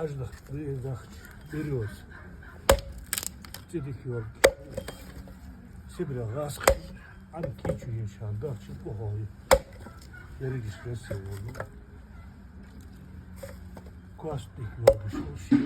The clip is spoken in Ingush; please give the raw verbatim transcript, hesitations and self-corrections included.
Аждах бе дахча берёза. ЦӀи дика йолаш. Сибре гӀаскхий. Ӏан кийчо еш хьан дахча пухой. Ерригаш гӀаскхий вола. Кхоаст дика йолаш ши.